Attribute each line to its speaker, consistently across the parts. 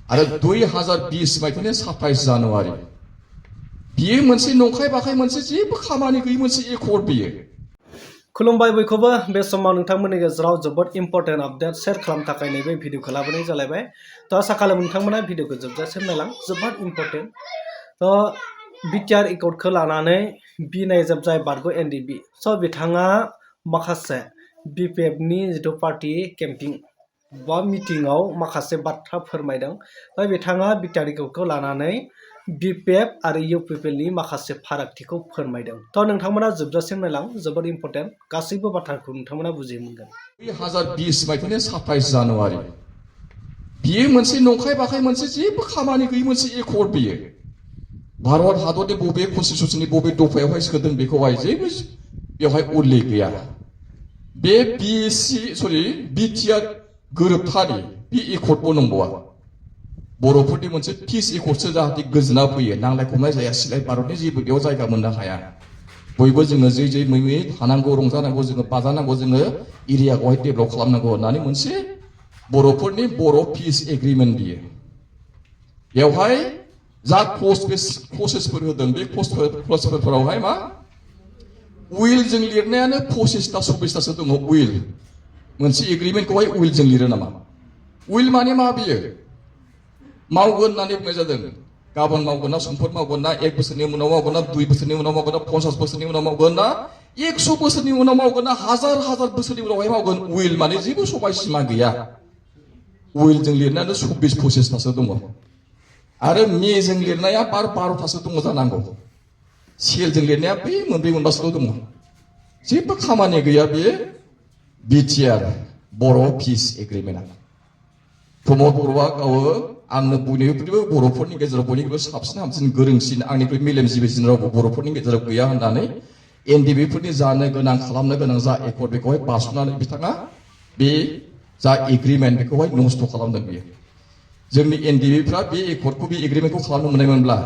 Speaker 1: आरो 2020 मायथाइनि 27 जानुवारि बियो मोनसे नंखाय बाखाय मोनसे जेबो खामानि गैयै मोनसे एकर्ड बियो।
Speaker 2: खुलुमबाय बयखौबो बे समाव नोंथांमोननि गेजेराव जोबोद इम्पर्टेन्ट आपडेट शेयार खालामनो थाखाय नैबे भिडिअखौ लाबोनाय जालायबाय। थ' आसा खालामो नोंथांमोना भिडिअखौ जोबजासिम नायलां, जोबोद इम्पर्टेन्ट। थ' बिटिआर एकर्डखौ लानानै बि नायजाब जाय बारग' एनडिबि स' बिथाङा माखासे बिपिएफनि जिथु पार्टी केम्पिं बा मिटिङाव माखासे बाथ्रा फोरमायदों। दा बिथाङा बिटिआर एकर्डखौ लानानै बिपिएफ आरो इउपिपिएलनि माखासे फारागथिखौ फोरमायदों। थ' नोंथांमोना जोबजासिम नायलां, जोबोद इम्पर्टेन्ट, गासैबो बाथ्राखौ नोंथांमोना बुजि मोनगोन।
Speaker 1: 2020 मायथाइनि 27 जानुवारि बियो मोनसे नंखाय बाखाय मोनसे जेबो खामानि गैयै मोनसे एकर्ड बियो। भारत हादरनि बबे कन्स्टिटिउसननि बबे दफायावहाय सोदों बेखौहाय जेबो बेवहाय उल्लेख गैया। बे बिटिआर गोरोबथानि बे एकर्डबो नंबावा। बर'फोरनि मोनसे पिस एकर्डसो जाहाथे गोजोना फैयो, नांलाय खमलाय जाया, सिलाय भारतनि जेबो बेयाव जायगा मोननो हाया। बयबो जोङो जै मै थानांगौ, रंजानांगौ, जोङो बाजानांगौ, जोङो एरियाखौहाय डेभेलप खालामनांगौ होननानै मोनसे बर'फोरनि बर' पिस एग्रिमेन्ट बियो। बेवहाय जा क्लसेसफोर होदों बे क्लसेसफोरावहाय मा उइलजों लिरनायानो 25टा 26टासो दङ। उइल मोनसे एग्रिमेन्टखौहाय उइलजों लिरो नामा? उइल माने मा बियो? मावगोन होननानै बुंनाय जादों। गाबोन मावगोन ना, समफोर मावगोन ना, 1 बोसोरनि उनाव मावगोन ना, 2 बोसोरनि उनाव मावगोन ना, 50 बोसोरनि उनाव मावगोन ना, 100 बोसोरनि उनाव मावगोन ना, हाजार बोसोरनि उनावहाय मावगोन। उइल माने जेबो समाय सिमा गैया। उइलजों लिरनायानो 26-25टासो दङ। आरो मेजों लिरनाया 12टासो दङ जानांगौ। सेलजों लिरनाया बे मोनब्रै मोनबासोल' दङ। जेबो खामानि गैया बे बिटिआर बर' पिस एग्रिमेन्टआ। प्रमद बर'आ गावो आंनो बयनिख्रुइबो बर'फोरनि गेजेराव बयनिख्रुइबो साबसिन हामसिन गोरोंसिन, आंनिख्रुइ मेलेमजिबिसिन रावबो बर'फोरनि गेजेराव गैया होननानै एनडिबिफोरनि जानो गोनां खालामनो गोनां जा एकर्ड बेखौहाय बारस'नानै बिथाङा बे जा एग्रिमेन्ट बेखौहाय नस्थ' खालामदों बियो। जोंनि एनडिबिफ्रा बे एकर्डखौ, बे एग्रिमेन्टखौ खालामनो मोननायमोनब्ला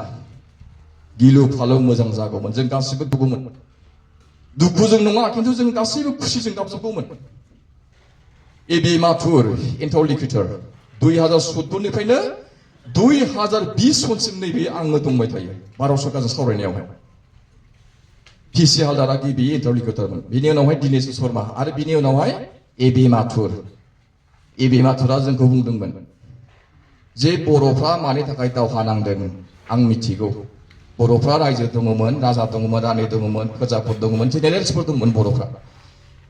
Speaker 1: गिलु फालु मोजां जागौमोन। जों गासिबो दुगौमोन। दुखुजों नङा, खिन्थु जों गासैबो खुसिजों गाबजोबगौमोन। এবি माथुर इन्टारलिकुटर 2014निफ्रायनो 2020 सनसिम नैबे आंनो दंबाय थायो भारत सरकारजों सावरायनायावहाय। पिसि हालदारा गिबि इन्टारलिकुटरमोन, बिनि उनावहाय दिनेश शर्मा, आरो बिनि उनावहाय এবি माथुर। এবি माथुरा जोंखौ बुंदोंमोन जे बर'फ्रा मानि थाखाय दावहा नांदों आं मिथिगौ। बर'फ्रा रायजो दङमोन, राजा दङमोन, रानि दङमोन, फोरजाफोर दङमोन, जेनेरेल्सफोर दङमोन बर'फ्रा।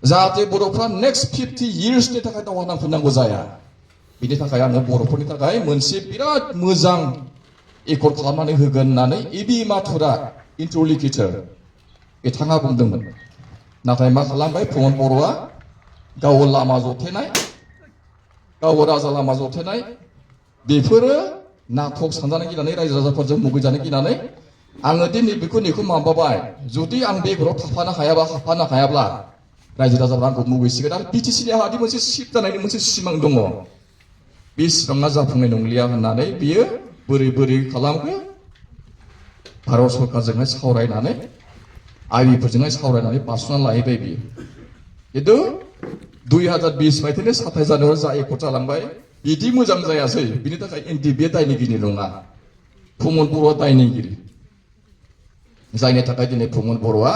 Speaker 1: जाहाथे बर'फ्रा नेक्स्ट 50 इयार्सनि थाखाय दावहा नांफिननांगौ जाया, बिनि थाखाय आङो बर'फोरनि थाखाय मोनसे बिराद मोजां एकर्ड खालामनानै होगोन होननानै এবি माथुरा इन्टारलिकुटर बिथाङा बुंदोंमोन। नाथाय मा खालामबाय प्रमद बर'आ? गाव लामा जथायनाय, गाव राजा लामा जथायनाय, बेफोरो नाटक सानजानो गिनानै, रायजो राजाफोरजों मुगैजानो गिनानै आङो दि नैबेखौ माबाबाय, जुदि आं बे एकर्डआव हाबफानो हायाब्ला रायजो राजाफ्रा आंखौ मुगैसिगोन। आरो बिटिसिनि हादि मोनसे सिट जानायनि मोनसे सिमां दङ, बे सिमाङा जाफुंनाय नंलिया होननानै बियो बोरै खालामखो? भारत सरकारजोंहाय सावरायनानै, आइबिफोरजोंहाय सावरायनानै बारस'नानै लाहैबाय बियो। खिन्थु 2020 मायथाइनि 27 जानुवारि जा एकर्ड जालांबाय बिदि मोजां जायासै। बिनि थाखाय एनडिबिआ दायनिगिरि नङा, प्रमद बर'आ दायनिगिरि। जायनि थाखाय दिनै प्रमद बर'आ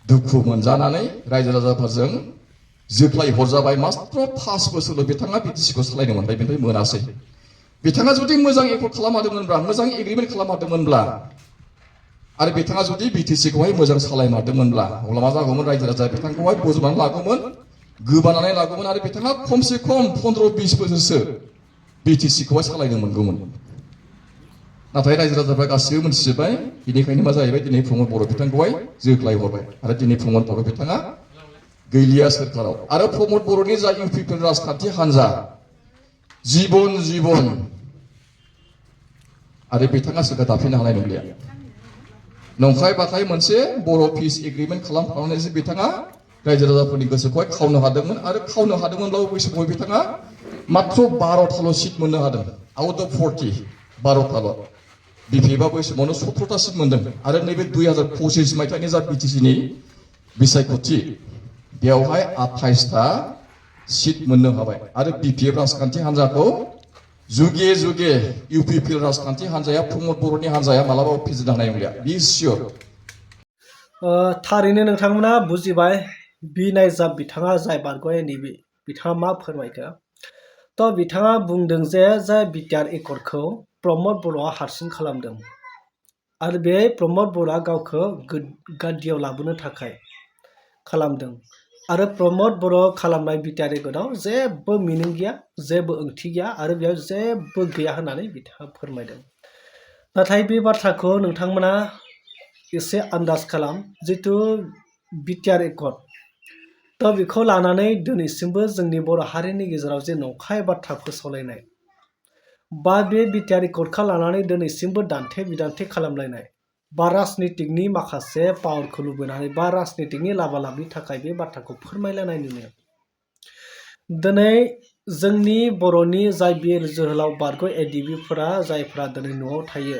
Speaker 1: दुखु मोनजानानै रायजो राजाफोरजों जोख्लाय हरजाबाय। मात्र 5 बोसोरल' बिथाङा बिटिसिखौ सालायनो मोनबाय, बेनिफ्राय मोनासै। बिथाङा जुदि मोजां एकर्ड खालामहादोंमोनब्ला, मोजां एग्रिमेन्ट खालामहादोंमोनब्ला, आरो बिथाङा जुदि बिटिसिखौहाय मोजां सालायमारदोंमोनब्ला, अब्ला मा जागौमोन? रायजो राजा बिथांखौहाय बोजबनानै लागौमोन, गोबानानै लागौमोन, आरो बिथाङा खमसे खम 15-20 बोसोरसो बिटिसिखौहाय सालायनो मोनगौमोन। नाथाय रायजो राजाफ्रा गासिबो मोनथिजोब्बाय, बेनिखायनो मा जाहैबाय? दिनै प्रमद बर' बिथांखौहाय जोख्लाय हरबाय, आरो दिनै प्रमद बर' बिथाङा गैलिया सोरखाराव। आरो प्रमद बर'नि जा इउपिपिएल राजखान्थि हान्जा जीवन आरो बिथाङा सोरखा दाफिननो हानाय नंलिया। नंखाय बाखाय मोनसे बर' पिस एग्रिमेन्ट खालामखांनानैसो बिथाङा रायजो राजाफोरनि गोसोखौहाय खावनो हादोंमोन। आरो खावनो हादोंमोनब्लाबो बै समाव बिथाङा मात्र 12टाल' सिट मोननो हादों, आउट अफ 40 12टाल'। बिपिएफआ बै समावनो 17टा सिट मोनदों। आरो नैबे 2025 मायथाइनि जा बिटिसिनि बिसायख'थि, बेवहाय 28टा सिट मोननो हाबाय। आरो बिपिएफ राजखान्थि हान्जाखौ जुगे जुगे इउपिपि राजखान्थि हान्जाया प्रमद बर'नि हान्जाया मालाबाबो फेजेनजानाय नंलिया बि सियर
Speaker 2: थारैनो नोंथांमोना बुजिबाय बि नायजाब बिथाङा जाय बारग'नाय नैबे बिथाङा मा फोरमायखो थ' बिथाङा बुंदों जे जाय बिटिआर एकर्डखौ प्रमद बर'आ हारसिं खालामदों आरो बे प्रमद बर'आ गावखौ गादियाव लाबोनो थाखाय खालामदों आरो प्रमद बर' खालामनाय बिटिआर एकर्डआव जेबो मिनिं गैया जेबो ओंथि गैया आरो बेयाव जेबो गैया होननानै बिथाङा फोरमायदों नाथाय बे बाथ्राखौ नोंथांमोना एसे आन्दाज खालाम जितु बिटिआर एकर्ड थ' बेखौ लानानै दिनैसिमबो जोंनि बर' हारिनि गेजेराव जे नंखाय बाथ्रा फोसावलायनाय बा बे बिटिआर एकर्डखौ लानानै दिनैसिमबो दान्थे बिदान्थे खालामलायनाय बा राजनितिकनि माखासे पावारखौ लुबैनानै बा राजनितिकनि लाबालाबनि थाखाय बे बाथ्राखौ फोरमायलायनाय नुयो दिनै जोंनि बर'नि जाय बिर जोहोलाव बारग' एडिबिफोरा जायफ्रा दिनै न'आव थायो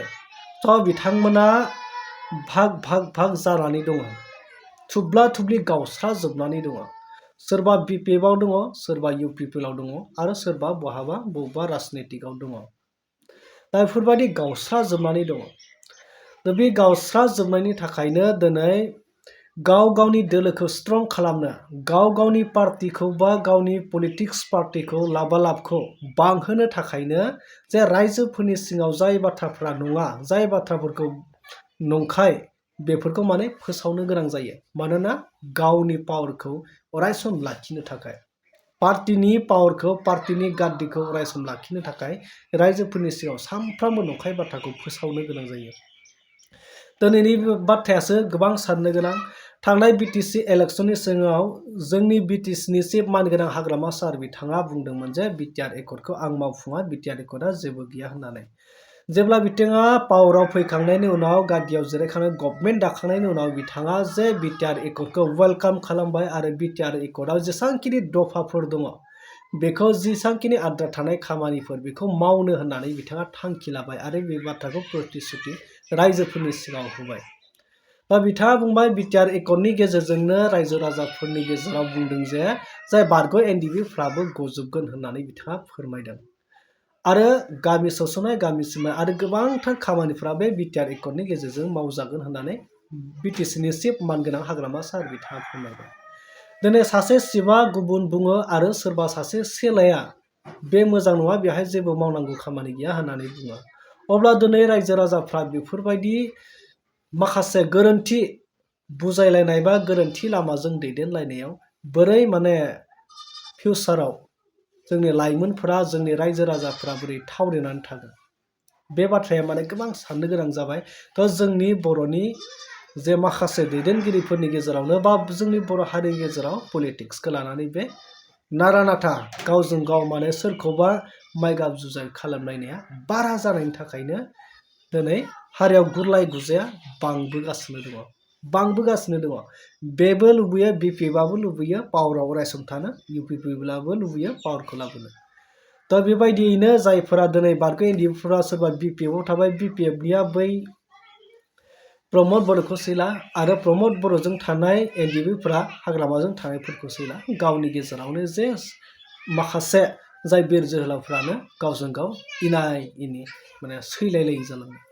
Speaker 2: थ' बिथांमोना भाग जानानै दङ थुब्ला थुब्लि गावस्राजोबनानै दङ सोरबा बिपिएफआव दङ सोरबा इउपिपिएलआव दङ आरो सोरबा बबेबा राजनितिकआव दङ दा बेफोरबायदि गावस्राजोबनानै दङ दा बे गावस्राजोबनायनि थाखायनो दिनै गाव गावनि दोलोखौ स्ट्रं खालामनो गाव गावनि पार्टिखौ बा गावनि पलिटिक्स पार्टिखौ लाबालाबखौ बांहोनो थाखायनो जे रायजोफोरनि सिङाव जाय बाथ्राफ्रा नङा जाय बाथ्राफोरखौ नंखाय बेफोरखौ माने फोसावनो गोनां जायो मानोना गावनि पावारखौ अरायसम लाखिनो थाखाय पार्टिनि पावारखौ पार्टिनि गाद्दिखौ अरायसम लाखिनो थाखाय रायजोफोरनि सिगाङाव सानफ्रामबो नंखाय बाथ्राखौ फोसावनो गोनां जायो दिनैनि बाथ्रायासो गोबां साननो गोनां थांनाय बिटिसि इलेक्शननि सिगाङाव जोंनि बिटिसिनि चिफ मानगोनां हाग्रामा सार बिथाङा बुंदोंमोन जे बिटिआर एकर्डखौ आं मावफुङा बिटिआर एकर्डआ जेबो गैया होननानै जेब्ला बिथाङा पावाराव फैखांनायनि उनाव गादियाव जिरायखांनाय गभर्नमेन्ट दाखांनायनि उनाव बिथाङा जे बिटिआर एकर्डखौ वेलकाम खालामबाय आरो बिटिआर एकर्डआव जेसांखिनि दफाफोर दङ बेखौ जेसांखिनि आद्रा थानाय खामानिफोर बेखौ मावनो होननानै बिथाङा थांखि लाबाय आरो बे बाथ्राखौ प्रतिश्रुति रायजोफोरनि सिगाङाव होबाय दा बिथाङा बुंबाय बिटिआर एकर्डनि गेजेरजोंनो रायजो राजाफोरनि गेजेराव बुंदों जे जाय बारग' एनडिबिफ्राबो गजोबगोन होननानै बिथाङा फोरमायदों आरो गामि सोसननाय गामि सिमनाय आरो गोबांथार खामानिफ्रा बे बिटिआर एकर्डनि गेजेरजों मावजागोन होननानै बिटिसिनि चिफ मानगोनां हाग्रामा सार बिथाङा फोरमायबाय दिनै सासे चिफआ गुबुन बुङो आरो सोरबा सासे सेलाया बे मोजां नङा बेहाय जेबो मावनांगौ खामानि गैया होननानै बुङो अब्ला दिनै रायजो राजाफ्रा बेफोरबायदि माखासे गोरोन्थि बुजायलायनाय बा गोरोन्थि लामाजों दैदेनलायनायाव बोरै माने फिउचाराव जोंनि लाइमोनफोरा जोंनि रायजो राजाफ्रा बोरै थावरिनानै थागोन बे बाथ्राया माने गोबां साननो गोनां जाबाय थ' जोंनि बर'नि जे माखासे दैदेनगिरिफोरनि गेजेरावनो बा जोंनि बर' हारिनि गेजेराव पलिटिक्सखौ लानानै बे नारा नाथा गावजों गाव माने सोरखौबा माइगाब जुजाय खालामलायनाया बारा जानायनि थाखायनो दिनै हारियाव गुरलाय गुजाया बांबोगासिनो दङ बेबो लुबैयो बिपिएफआबो लुबैयो पावाराव अरायसम थानो इउपिपिएलआबो लुबैयो पावारखौ लाबोनो दा बेबायदियैनो जायफोरा दिनै बारग' एनडिबिफोरा सोरबा बिपिएफआव थाबाय बिपिएफनिया बै प्रमद बर'खौ सैला आरो प्रमद बर'जों थानाय एनडिबिफोरा हाग्रामाजों थानायफोरखौ सैला गावनि गेजेरावनो जे माखासे जाय बिर जोहोलावफ्रानो गावजों गाव इनाय इनि माने सैलायलायि जालाङो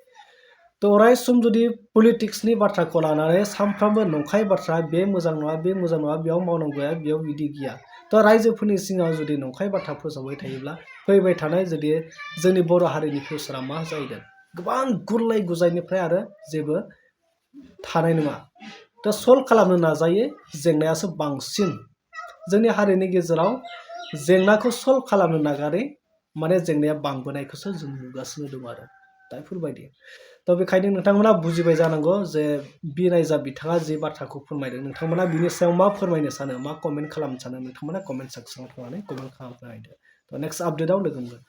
Speaker 2: थ' अराय सम जुदि पलिटिक्सनि बाथ्राखौ लानानै सानफ्रामबो नंखाय बाथ्रा बे मोजां नङा बेयाव मावनांगौया बेयाव बिदि गैया थ' रायजोफोरनि सिगाङाव जुदि नंखाय बाथ्रा फोसावबाय थायोब्ला फैबाय थानाय जुदि जोंनि बर' हारिनि फिउचारा मा जाहैगोन गोबां गुरलाय गुजायनिफ्राय आरो जेबो थानाय नङा थ' सल्भ खालामनो नाजायो जेंनायासो बांसिन जोंनि हारिनि गेजेराव जेंनाखौ सल्भ खालामनो नागारै माने जेंनाया बांबोनायखौसो जों नुगासिनो दं आरो दा बेफोरबायदि थ' बेखायनो नोंथांमोना बुजिबाय जानांगौ जे बि नायजाब बिथाङा जे बाथ्राखौ फोरमायदों नोंथांमोना बिनि सायाव मा फोरमायनो सानो मा कमेन्ट खालामनो सानो नोंथांमोना कमेन्ट सेक्सनाव थांनानै कमेन्ट खालामनो हायो थ' नेक्स्ट आपडेटआव लोगो मोनगोन